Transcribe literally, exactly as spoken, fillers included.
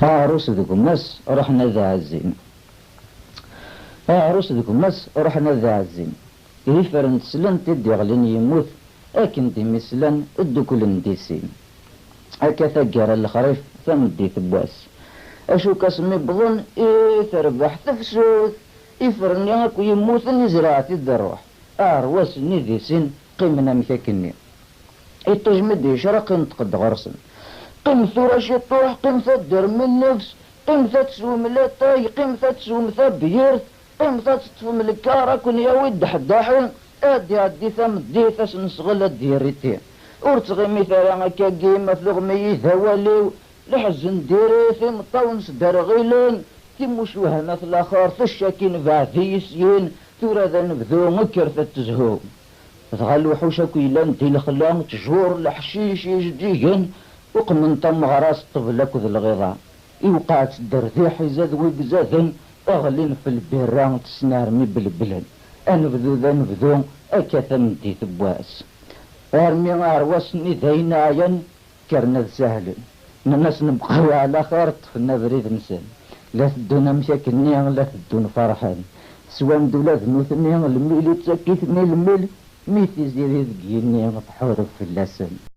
Aɛrus d gma-s ruḥen ad ɛezzin. Aɛrus d gma-s ruḥen ad ɛezzin. Ifren slen-t-id iɣlin yemmut, akken d imi slan dduklen di sin. Akka taggara n lexrif, tameddit n wass. Acu-k asmi wwḍen i terbeḥ tefsut, ifren-nni akk yemmuten izreɛ-t-id rruḥ. Aɛerwas-nni di sin qqimen amek akkenni. Iṭij mi d-yecreq inṭeq-d ɣer-sen. Qqimet tura ciṭuḥ, qqimet ad d-terrem nnefs, qqimet ad teswem latay, qqimet ad teswem tabirt, qqimet ad teṭṭfem lkar, ad ken-yawi ddeḥdaḥi, ad d-iɛeddi tameddit, asenseɣel ad d-yerriti. Ur ttɣimit ara akkagi, ma tuɣem-iyi d awal-iw, leḥzen diri-t, imeṭṭawen sderɣilen, timucuha ma t laxert, ccakin beɛd-iyi syin, tura d anebdu, kkret ad tezhum. Dɣa lewḥuc akk yellan di lexla, ttjur, leḥcic, ijeǧǧigen, uqmen tameɣra s ṭṭbel akked lɣiḍa. Iwqeɛ-tt dderdiḥ, izad wi izaden, ɣlin f lbirra, tessen armi belblen. Anebdu d anebdu, akka tameddit n wass. Armi aɛerwas-nni d ayen ɛyan, kkren ad sahlen. Nnan-asen bqaw ɛla xir, ṭṭfen abrid-nsen. La teddun amek akkenni, la teddun ferḥen. Swan-d ula d nutni, lmil ittak-iten i lmil, mi tiziri deg yigenni tḥureb fell-asen.